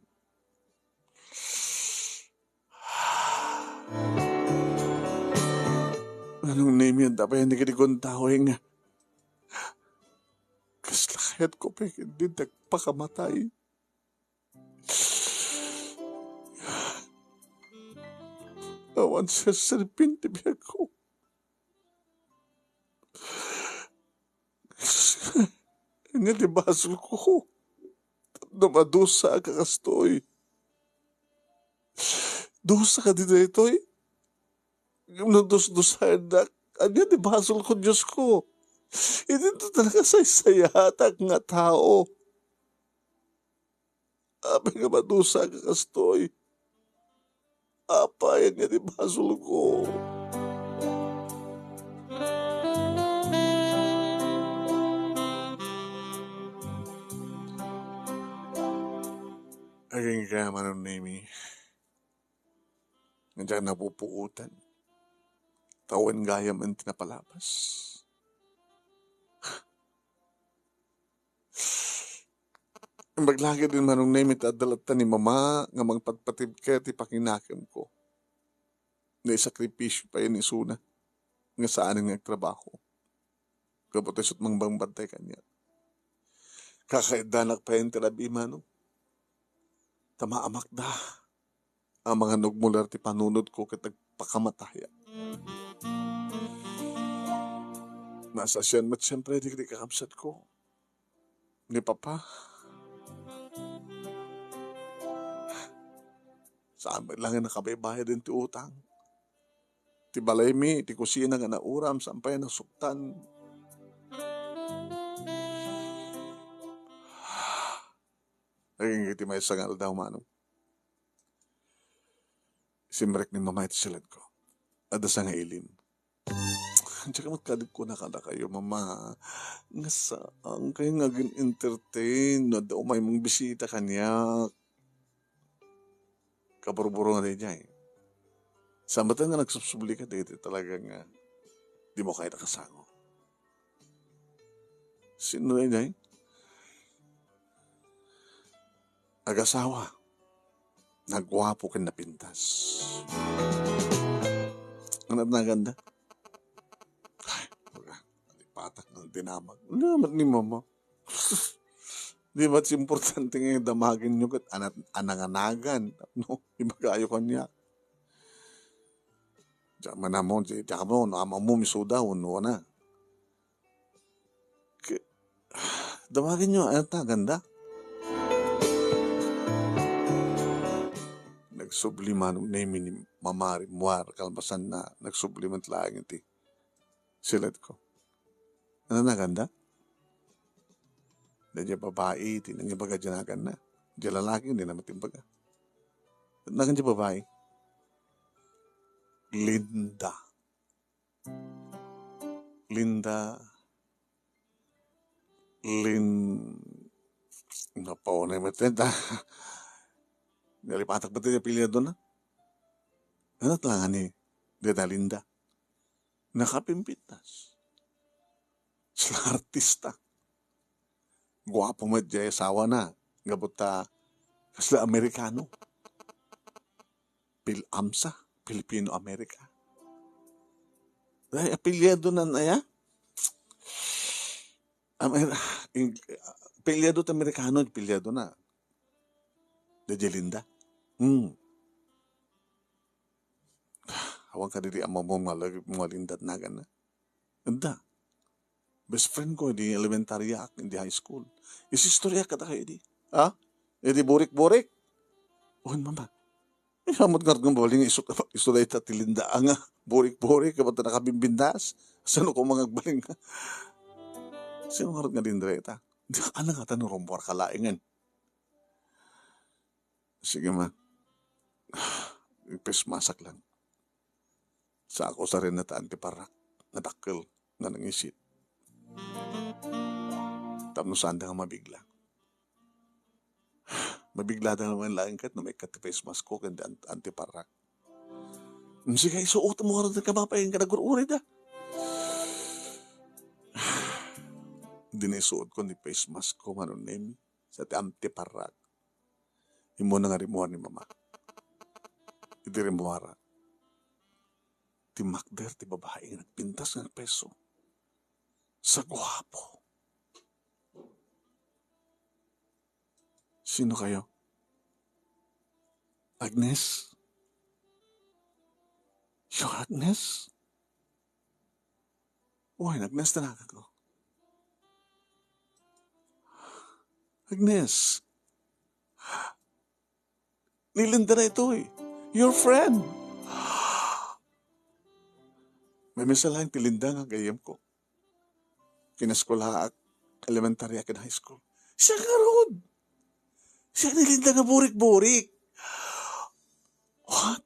Manong Nemi, adda pay ni kadi kuntaweng. Kasla kayatko pay ket di nagpakamatay. Awan serserbi ti biagko. Ania ti basolko? Tapno madusa a kakastoy. Dusa kadi daytoy? Ngem no dusdusaennak, ania ti basolko, Diosko? Idinto talaga saysayatak nga tao. Apay nga madusa a kakastoy? Apay, ania ti basolko? Agingga, Manong Nemi, nga diak napupuotan. Tawen gayam ti napalabas. Imbag la ketdin, Manong Nemi, ta adda latta ni Mama nga mangpatpatibka ti panginakemko. Naisakripisio pay ni isuna nga saanen nga agtrabaho. Gapu ta isu't mangbantay kaniak. Kakaiddanak pay ti rabii, Manong. Ta maamakda a mangan-ugmolar ti panunotko ket agpakamatayak. Nasasian met siempre dagiti kakabsatko. Ni Papa. Saan met laeng a nakabaybayaden ti utang. Ti balaymi, ti kusina nga nauram, saan pay a nasuktan. Agingga iti maysa nga aldaw, Manong. Simrek ni Mama iti siledko. Adda sangailim. Diak met kadi kuna kadakayo, Mama, nga saankay nga agin-entertain no adda umay mangbisita kaniak. Kaburburo nga daydiay. Saan met nga nagsubsublika dagiti talaga nga dimo kayat a kasango. Sino daydiay? Agasawa. Naguapo ken napintas. Ania ti naganda? Ay, baga, nalipatak nga dinamag. Ania met ni Mama? Di ba, ti importante nga damagenyo ket ana-, ananganagan. No, ibagayo kaniak. Diak man ammo, di, diak ammo, no, ammo misuda, wenno ania. Ke-, damagenyo, ania ti naganda? Nagsubli Manong Nemi ni Mama rimmuar, kalpasanna, nagsubli met laeng iti siledko. Ania ti naganda? Daydiay babai ti nangibaga diay naganna. Diay lalaki, dina met imbaga. Nagan diay babai. Linda. Linda. Lin-, napaunay met dayta. Nalipatak met ti apelyidona. Ania ti naganda ni dayta Linda? Nakapimpintas. Kasla artista. Guapo met diay asawana. Gapu ta kasla Amerikano. Pil-amsa, Filipino America. Ay, apelyidona aya? Amer-, Eng-, apelyido ti Amerikano, apelyidona. Daydiay Linda. Hmm. Awan kadi ti ammo nga lag-, nga Linda ti naganna. Adda. Best friend ko idi elementary ak, idi high school. Isistorya kadakayo idi. Ha? Idi burik-burik. Wen, Mama. Eh, ammok ngarud nga mabalin nga isu, isu dayta ti Linda nga burik-burik, ket nakabimbindas. Saan ko mangagbalin nga? Sino ngarud nga Linda dayta? Di ka na nga ta no rummuar ka laengen. Sige, Ma. Ipesmasak lang. Sa ako sa rin nataan ti parak nga dakkel nga nangisit. Tapno saan da nga mabigla. Mabiglada naman laeng ket no maikkat ti face mask ko ken ti an-, antiparrak. Sige, isuot mo nga ron, kamapayen ka, nagur-uri da. Di na isuot ko ni face mask ko, Manong Nemi, sa ti antiparrak. Immuna nga rimmuar ni Mama. Iti rimmuara, timmakder ti babai nga nagpintas nga agpeso. Sa guapo. Sino kayo? Agnes? You're Agnes? Wen, Agnes ti naganko. Agnes. Ni Linda daytoy. Your friend. Maymaysa laeng ti Linda nga gayyemko. Kinaskolaak, elementary ken high school. Siak ngarud. Siak ni Linda nga burik-burik. What?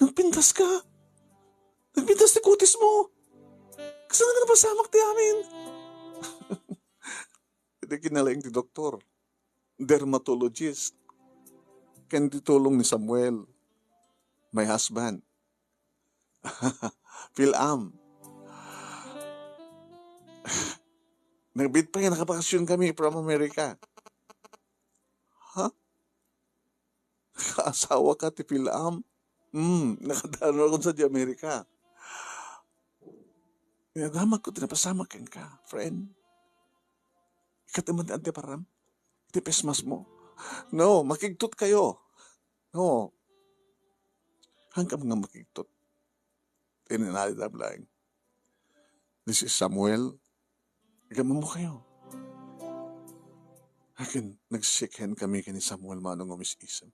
Nagpintas ka? Nagpintas ti kutis mo? Kasano nga napasamak ti amin? Iti kinalaing ti doktor, dermatologist, ken ti tulong ni Samuel, my husband. Phil-Am. Nagbiit pay nga nakabakasyon kami from America. Ha? Kaasawa ka ti Phil-Am? Hmm, nakadano akon sadiay America. Nadamagko ti napasamak kenka, friend. Ikkat man ti antiparram? Ti face mask mo? No, makigtot kayo. No. Hangka nga makigtot. Tinanalidam laeng. This is Samuel. Igamammo kayo. Akin, nag-shake hand kami ken ni Samuel, Manong, umis-isem.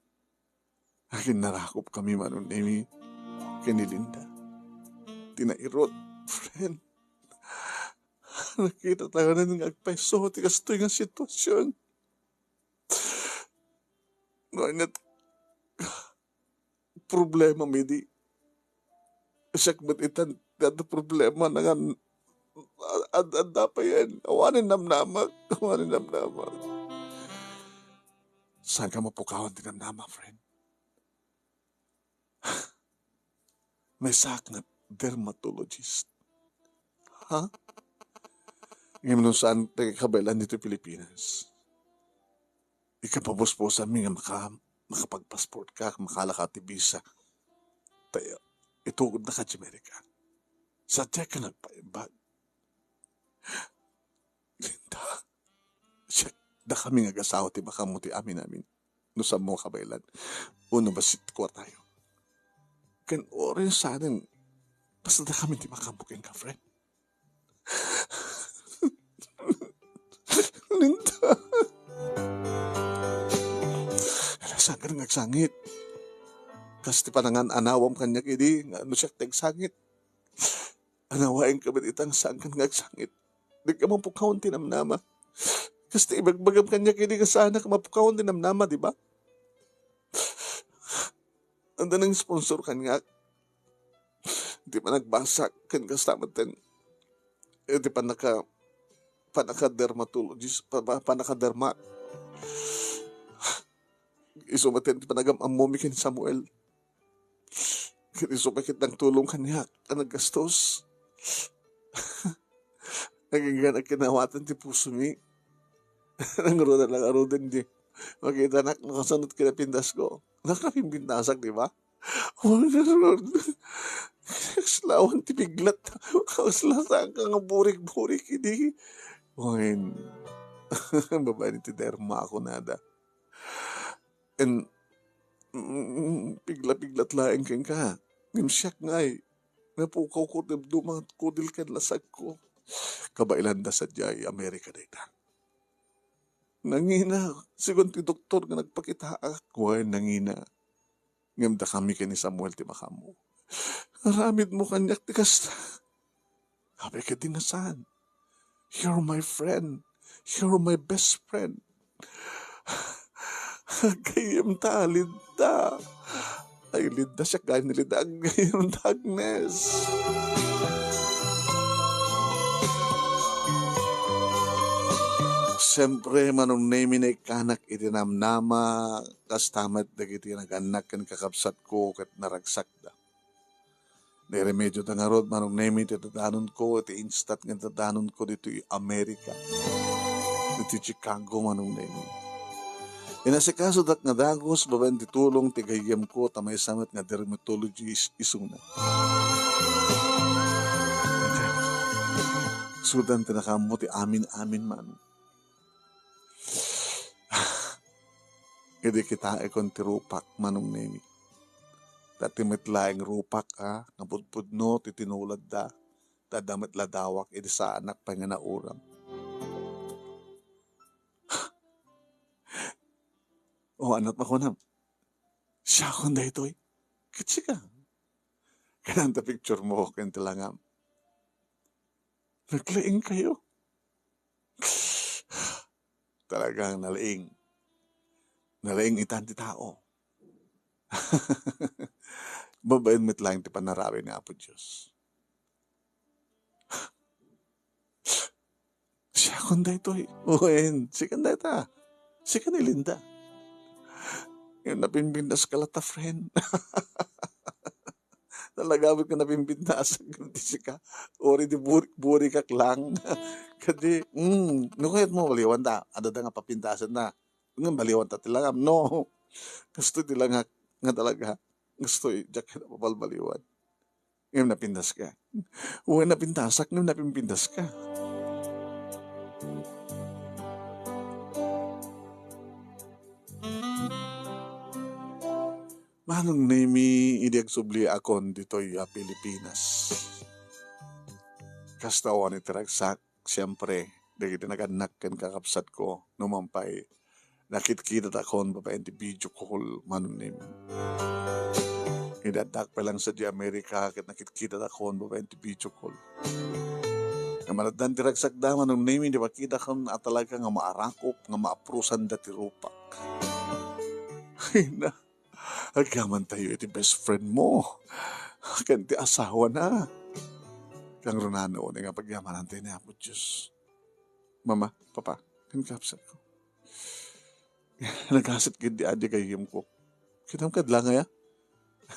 Akin, narakop kami, Manong Nemi, ken ni Linda. Ti nairut, friend. Nakita tayo na nga agpaiso ti kastoy nga sitwasyon. Ngem, problema mi di. Siak met itan, ti adu problema na nga ad-, ad-, adda payen. Awanen namnamak, awanen namnamak. Saan ka mapukawan ti namnama, friend? Maysaak nga dermatologist. Ha? Ngem no saan ti kabaelan dito Pilipinas? Ikapapuspusanmi nga maka-, makapagpassport ka, makala ka ti visa. Tayo, itugod na ka ti Amerika. Sa ka nagpaimbag. Linda, siak, dakami nga agasawa ti makammo ti amin-amin. No saan mo kabaelan. Uno bassit ko tayo. Ken orin sanen, basta dakami ti makammo ken ka, friend. Linda. Ala, saan ka nang agsangit? Kas ti panangan-anawam kaniak idi, nga no siak ti agsangit. Anawaen ka met ita nga saan ka nang agsangit. Di ka mapukawan ti namnama. Kas ti ibagbagam kaniak idi nga saan ka mapukawan ti namnama, di ba? Adda nang sponsor kaniak. Di panagbasa, ken kasta met ten. Eh, di panaka-, panaka-dermatologist, pa-, pa-, panaka-derma. Isu met ten ti panagam-ammomi ken Samuel. Ket isu pay ket nagtulong kaniak a naggastos. Aginggan a kinawatan ti pusomi. Nangruna lang aruden di makitanak no kasano ti kinapintasko. Nakapimbintasak, di ba? Wala, Lord. Kasla awan ti piglat. Kasla saan ka nga burik-burik idi. Wen, babaen ti derma, kunada. And, mm, pigla-piglat laeng kenka. Ngem siak ngay, napukawko ti dumduma nga kudil ken lasagko. Kabaelanda sadiay Amerika dayta. Nangina, sigun ti doktor nga nagpakitaak, wen, nangina. Ngem dakami ken ni Samuel ti makammo. Aramidmo kaniak ti kasta. Apay ket di nga saan? You're my friend. You're my best friend. Gayyem ta, Linda. Ay, Linda, siak gayam ni Linda. Gayyem ta, Agnes. Siempre, Manong Nemi, naikkanak iti namnama, kasta met dagiti nagannak ken kakabsatko ket naragsakda. Nairemedioda ngarud, Manong Nemi, ti dadanonko, iti instant nga dadanonko ditoy Amerika, iti Chicago, Manong Nemi. Inasikasodak nga dagus babaen ti tulong ti gayyemko, ta maysa met nga dermatologist isuna. Sudan ti nakaammo ti amin-amin, Manong. Idi kitaekon ti rupak, Manong Nemi. Dati met laeng rupak, a, nga pudpudno ti tinuladda. Ta adda met ladawak idi saanak pay nga nauram. O, anat makunam? Siakon daytoy. Ket sika? Kailan ta picture mo ken ti langam? Naglaing kayo. Talagang nalaing. Nalaing itan ti tao. Babaen met laeng ti panarawid ni Apo Dios. Siakon daytoy. Wen, sikan dayta. Sika ni Linda. Ngem napimpintas ka latta, friend. Talaga met nga napimpintasak ti sika. Uri di burik-burikak lang. Kadi, mm, no kayat mo, baliwan ta. Adda nga papintasan na. Ngem baliwan ta ti langam. No. Kastoy ti langak nga talaga. Kastoy, diak ket mabalbaliwan. Ngem napintas ka. Wen, napintasak, ngem napimpintas ka. Manong Nemi, idi agsubliakon ditoy a Pilipinas. Kasta awan iti ragsak, siempre, dagiti nagannak ken kakabsatko, no man pay, nakitkitatakon babaen ti video call, Manong Nemi. Idi addak pay lang sadiay Amerika, ket nakitkitatakon babaen ti video call. Ngem addan ti ragsakda, Manong Nemi, idi makitakon a talaga nga maarakop, nga maaprusanda ti rupak. Ay na, agyamantayo iti best friend mo. Ken ti asawana. Kangrunaan unay nga pagyamanantayo ni Apo Dios. Mama, Papa, ken kabsatko. Nagasit ket di adi gayyemko. Kitam kad lang aya?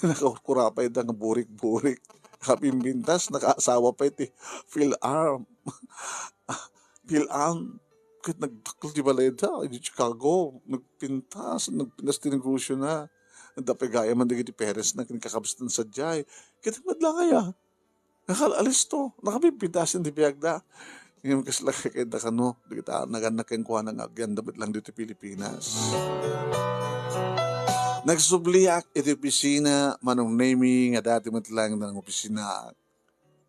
Nakakurkura pay da nga burik-burik. Kapimpintas, nakaasawa pay ti Phil Arm. Phil Arm, ket nagdakkel ti balayda, idi Chicago. Nagpintas, nagpintas ti negosyona. Adda pay gayam dagiti parents na ken kakabsatna sadiay. Kitam kad lang aya? Nakal-, alisto, nakapimpintasen ti biagda. Ngem kasla kayatda kano, dagita nagannak kenkuana nga agyanda met lang ditoy Pilipinas. Nagsubliak iti opisina, Manong Nemi, nga dati met lang nangopisinaak.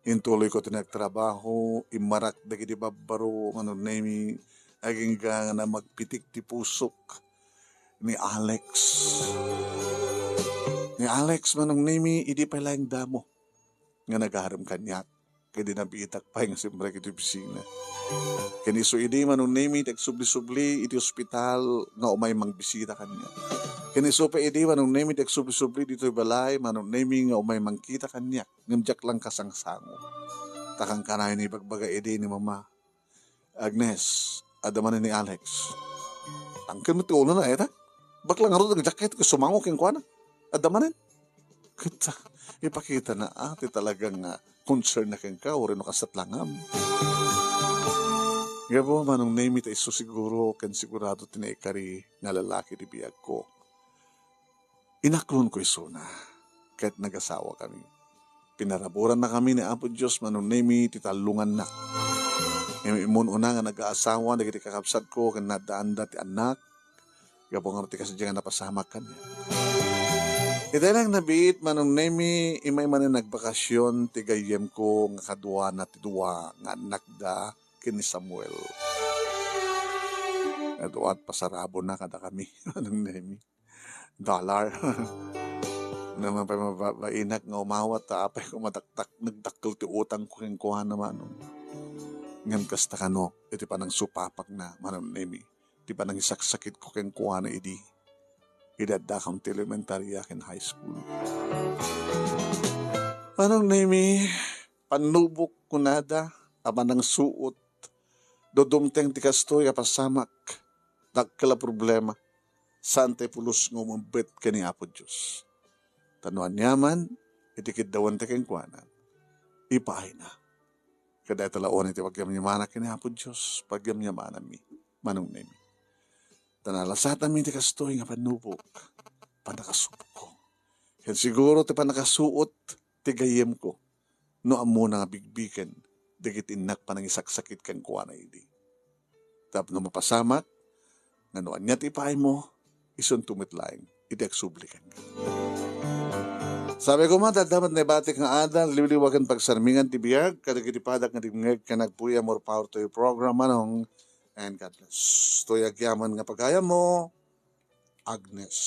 Intuloyko ti nagtrabaho, immarak dagiti babbaro, Manong Nemi, agingga nga namagpitik ti pusok ni Alex. Ni Alex, Manong Nemi, idi pay laeng damo nga nagarem kaniak. Ket di nabiitak pay nga simrek iti opisina. Ken isu idi, Manong Nemi, ti agsubli-subli iti ospital nga umay mangbisita kaniak. Ken isu pay idi, Manong Nemi, ti agsubli-subli ditoy balay, Manong Nemi, nga umay mangkita kaniak. Ngem diak lang kasangsango. Ta kankanayon ibagbaga idi ni Mama, "Agnes, adda manen ni Alex." Tangken met ti ulona, eta? Bakla ngarud nga diak ket sumango kenkuana. "Adda manen?" Ket ipakitana, a, ti talagang, a, concern na kenka, uray no kasat langam. Gapu, Manong Nemi, ta isu siguro ken sigurado ti naikari nga lalaki ti biagko. Inaklonko isuna, ket nagasawakami. Pinaraburannakami ni Apo Dios, Manong Nemi, ti tallonganna. Ngem immun-una nga nagaasawa dagiti kakabsatko ken naddaanda ti annak, gapu nga ti kasdiay nga napasamak kaniak. Iti lang nabiit, Manong Nemi, immay manen nagbakasyon ti gayyemko nga kaduana ti dua nga annakda ken ni Samuel. Nga dua't pasarabona kadakami, Manong Nemi. Dollar. Naman pay mababainak nga umawat, ta apay ko madakdak-, nagdakkel ti utangko kenkuana, Manong. Ngem kasta kano, iti panangsupapakna, Manong Nemi, ti panangisaksakitko kenkuana idi, idi addakam ti elementarya ken high school. Manong Nemi, pannubok kunada a panangsuot Dudumteng ti kastoy a pasamak, dakkel a problema, saan ti pulos nga umebbet ken ni Apo Dios. Ta no aniaman, iti kiddawenta kenkuana, ipaayna. Ket dayta laeng ti pagyamyamana ken ni Apo Dios, pagyamyamanami, manong Nemi. Ta nalasatanmi ti kastoy nga pannubok, pannakasupko. Ken siguro ti pannakasuot ti gayyemko no ammona nga bigbigen dagiti innak panangisaksakit kenkuana idi. Tapno mapasamak, nga no ania ti ipaaymo, isunto met laeng iti agsubli kenka. Sabi ko man, daddamat naibatik nga adal, liwliwagan pagsarmingan ti biag, kadagiti padak nga dimngeg ken agpuya, more power to your program, manong, and God bless. Toy agyaman nga pagayammo, Agnes.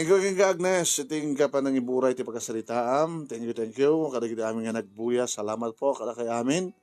Thank you, kenka Agnes. Iti inka panangiburay ti pagkasaritaam. Thank you, thank you. Kadagiti amin nga nagbuya, salamat po. Kadakay amin.